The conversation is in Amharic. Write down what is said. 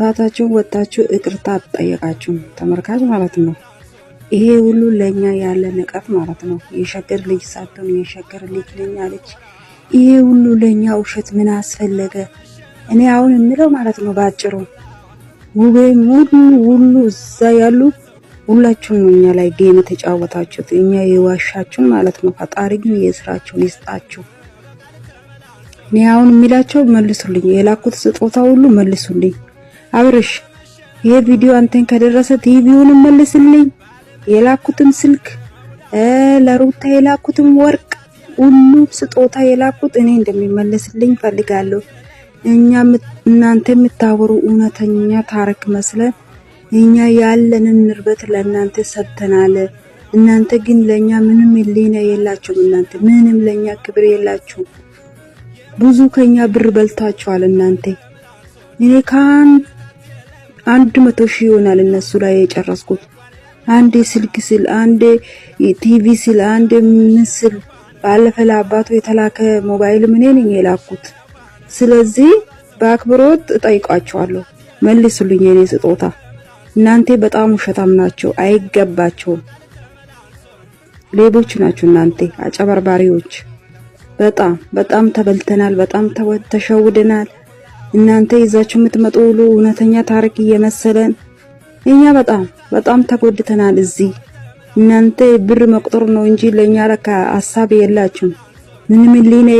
ጥፋታችሁን ወጣችሁ ይቅርታ አትጠየቃችሁም፣ ተመልካች ማለት ነው። ይሄ ሁሉ ለኛ ያለ ንቀት ማለት ነው። የሸገር ልጅ ሳትሆን የሸገር ልጅ ነኝ አለች። ይሄ ሁሉ ለኛ ውሸት ምን አስፈለገ? እኔ አሁን የምለው ማለት ነው ባጭሩ ውቤ ሙሉ ሁሉ እዛ ያሉ ሁላችሁም ነው እኛ ላይ game ተጫወታችሁት፣ እኛ የዋሻችሁን ማለት ነው። ፈጣሪ ግን የስራችሁን ይስጣችሁ። እኔ አሁን የሚላቸው መልሱልኝ፣ የላኩት ስጦታ ሁሉ መልሱልኝ። አብርሽ ይሄ ቪዲዮ አንተን ከደረሰ ቲቪውን መልስልኝ፣ የላኩትም ስልክ ለሩታ የላኩትም ወርቅ ሁሉ ስጦታ የላኩት እኔ እንደሚመለስልኝ ፈልጋለሁ። እኛ እናንተ የምታወሩ እውነተኛ ታሪክ መስለን እኛ ያለንን ንብረት ለእናንተ ሰጥተናል። እናንተ ግን ለኛ ምንም ህሊና የላችሁም። እናንተ ምንም ለኛ ክብር የላችሁም። ብዙ ከኛ ብር በልታችኋል። እናንተ እኔ ከ100,000 ይሆናል እነሱ ላይ የጨረስኩት። አንዴ ስልክ ስል፣ አንዴ ቲቪ ስል፣ አንዴ ምስል ባለፈ ለአባቱ የተላከ ሞባይል ምን ነኝ የላኩት። ስለዚህ በአክብሮት እጠይቃችኋለሁ፣ መልሱልኝ የኔ ስጦታ። እናንተ በጣም ውሸታም ናቸው፣ አይገባቸውም። ሌቦች ናችሁ እናንተ አጨበርባሪዎች። በጣም በጣም ተበልተናል፣ በጣም ተሸውደናል። እናንተ ይዛችሁ የምትመጡ ሁሉ እውነተኛ ታሪክ እየመሰለን እኛ በጣም በጣም ተጎድተናል። እዚህ እናንተ ብር መቁጠር ነው እንጂ ለኛ ለካ ሀሳብ የላችሁም። ምንም ህሊና